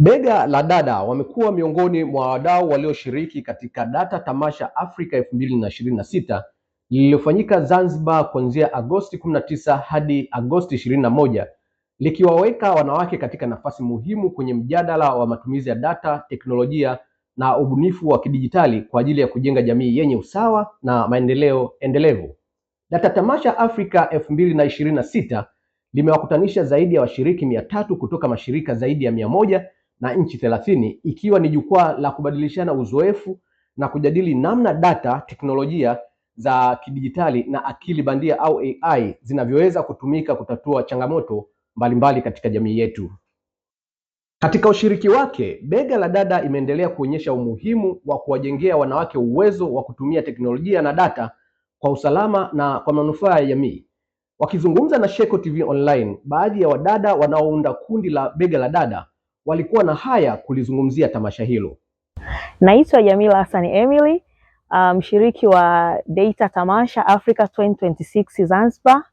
Bega la Dada wamekuwa miongoni mwa wadau walioshiriki katika Data Tamasha Afrika 2026 lililofanyika Zanzibar kuanzia Agosti 19 hadi Agosti 21, likiwaweka wanawake katika nafasi muhimu kwenye mjadala wa matumizi ya data, teknolojia na ubunifu wa kidijitali kwa ajili ya kujenga jamii yenye usawa na maendeleo endelevu. Data Tamasha Afrika 2026 limewakutanisha zaidi ya washiriki 300 kutoka mashirika zaidi ya 100 na nchi 30, ikiwa ni jukwaa la kubadilishana uzoefu na kujadili namna data, teknolojia za kidijitali na akili bandia au AI zinavyoweza kutumika kutatua changamoto mbalimbali katika jamii yetu. Katika ushiriki wake, Bega la Dada imeendelea kuonyesha umuhimu wa kuwajengea wanawake uwezo wa kutumia teknolojia na data kwa usalama na kwa manufaa ya jamii. Wakizungumza na Sheko TV Online, baadhi ya wadada wanaounda kundi la Bega la Dada walikuwa na haya kulizungumzia tamasha hilo. Naitwa Jamila Hassan Emily, mshiriki wa Data Tamasha Africa 2026 Zanzibar.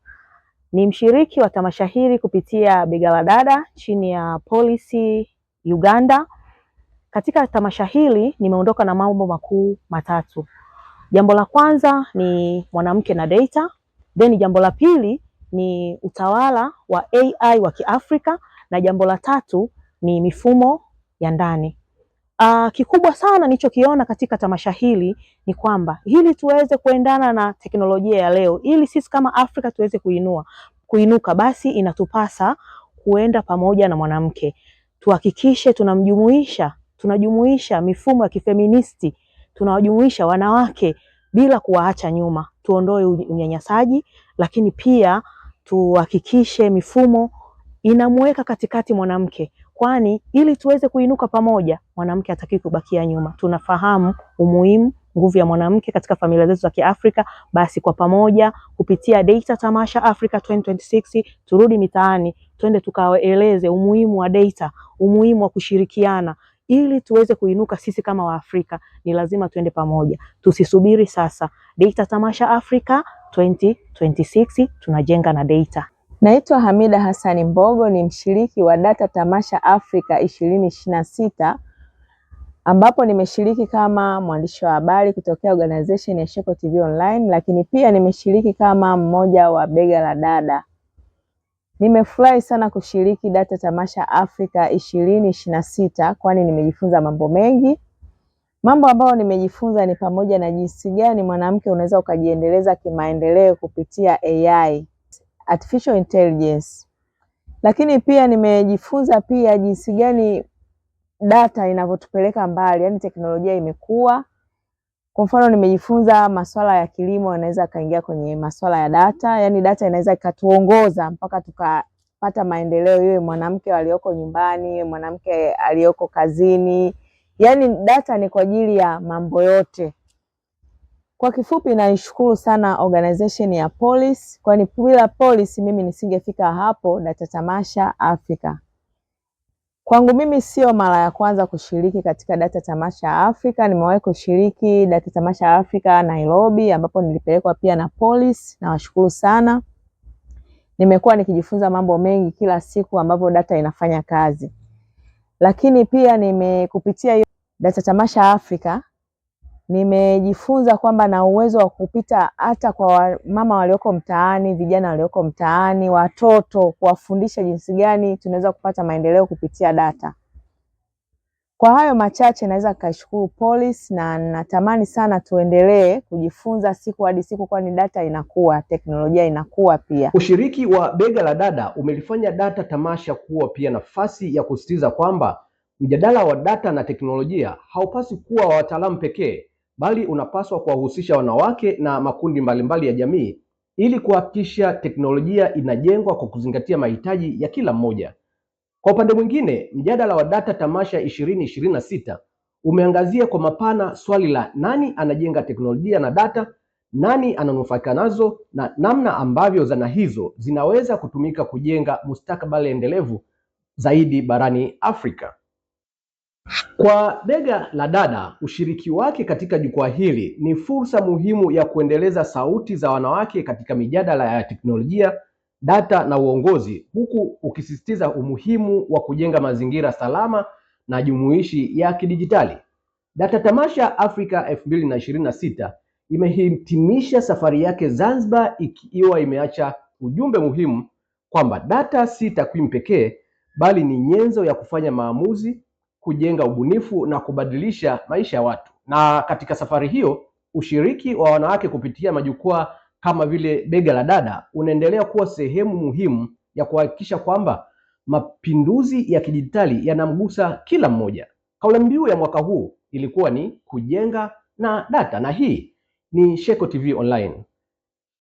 Ni mshiriki wa tamasha hili kupitia Bega la Dada chini ya Policy Uganda. Katika tamasha hili nimeondoka na mambo makuu matatu. Jambo la kwanza ni mwanamke na data, then jambo la pili ni utawala wa AI wa Kiafrika na jambo la tatu ni mifumo ya ndani. Kikubwa sana nilichokiona katika tamasha hili ni kwamba ili tuweze kuendana na teknolojia ya leo, ili sisi kama Afrika tuweze kuinuka, basi inatupasa kuenda pamoja na mwanamke. Tuhakikishe tunajumuisha mifumo ya kifeministi, tunawajumuisha wanawake bila kuwaacha nyuma. Tuondoe unyanyasaji, lakini pia tuhakikishe mifumo inamuweka katikati mwanamke, kwani ili tuweze kuinuka pamoja, mwanamke hatakiwi kubakia nyuma. Tunafahamu umuhimu, nguvu ya mwanamke katika familia zetu za Kiafrika. Basi kwa pamoja kupitia Data Tamasha Africa 2026 turudi mitaani, twende tukaeleze umuhimu wa data, umuhimu wa kushirikiana ili tuweze kuinuka sisi kama Waafrika. Ni lazima tuende pamoja, tusisubiri sasa. Data Tamasha Africa 2026 tunajenga na data. Naitwa Hamida Hassani Mbogo, ni mshiriki wa Data Tamasha Africa 2026 ambapo nimeshiriki kama mwandishi wa habari kutokea organization ya Sheko TV Online, lakini pia nimeshiriki kama mmoja wa Bega la Dada. Nimefurahi sana kushiriki Data Tamasha Africa 2026 kwani nimejifunza mambo mengi. Mambo ambayo nimejifunza ni pamoja na jinsi gani mwanamke unaweza ukajiendeleza kimaendeleo kupitia AI, artificial intelligence. Lakini pia nimejifunza pia jinsi gani data inavyotupeleka mbali, yani teknolojia imekuwa. Kwa mfano nimejifunza masuala ya kilimo yanaweza kaingia kwenye masuala ya data, yani data inaweza ikatuongoza mpaka tukapata maendeleo, iwe mwanamke aliyoko nyumbani, iwe mwanamke aliyoko kazini. Yani data ni kwa ajili ya mambo yote. Kwa kifupi, naishukuru sana organization ya Police, kwani bila Police mimi nisingefika hapo Data Tamasha Africa. Kwangu mimi sio mara ya kwanza kushiriki katika Data Tamasha Africa. Nimewahi kushiriki Data Tamasha Africa Nairobi, ambapo nilipelekwa pia na Police. Nawashukuru sana. Nimekuwa nikijifunza mambo mengi kila siku ambavyo data inafanya kazi, lakini pia nimekupitia hiyo Data Tamasha Africa nimejifunza kwamba na uwezo wa kupita hata kwa mama walioko mtaani, vijana walioko mtaani, watoto, kuwafundisha jinsi gani tunaweza kupata maendeleo kupitia data. Kwa hayo machache naweza kaishukuru Police na natamani sana tuendelee kujifunza siku hadi siku, kwani data inakuwa, teknolojia inakuwa pia. Ushiriki wa Bega la Dada umelifanya Data Tamasha kuwa pia nafasi ya kusisitiza kwamba mjadala wa data na teknolojia haupaswi kuwa wa wataalamu pekee, bali unapaswa kuwahusisha wanawake na makundi mbalimbali ya jamii ili kuhakikisha teknolojia inajengwa kwa kuzingatia mahitaji ya kila mmoja. Kwa upande mwingine, mjadala wa Data Tamasha 2026 umeangazia kwa mapana swali la nani anajenga teknolojia na data, nani ananufaika nazo na namna ambavyo zana hizo zinaweza kutumika kujenga mustakabali endelevu zaidi barani Afrika. Kwa Bega la Dada, ushiriki wake katika jukwaa hili ni fursa muhimu ya kuendeleza sauti za wanawake katika mijadala ya teknolojia, data na uongozi, huku ukisisitiza umuhimu wa kujenga mazingira salama na jumuishi ya kidijitali. Data Tamasha Afrika 2026 imehitimisha safari yake Zanzibar ikiwa imeacha ujumbe muhimu kwamba data si takwimu pekee bali ni nyenzo ya kufanya maamuzi, kujenga ubunifu na kubadilisha maisha ya watu. Na katika safari hiyo, ushiriki wa wanawake kupitia majukwaa kama vile Bega la Dada unaendelea kuwa sehemu muhimu ya kuhakikisha kwamba mapinduzi ya kidijitali yanamgusa kila mmoja. Kauli mbiu ya mwaka huu ilikuwa ni kujenga na data, na hii ni Sheko TV Online.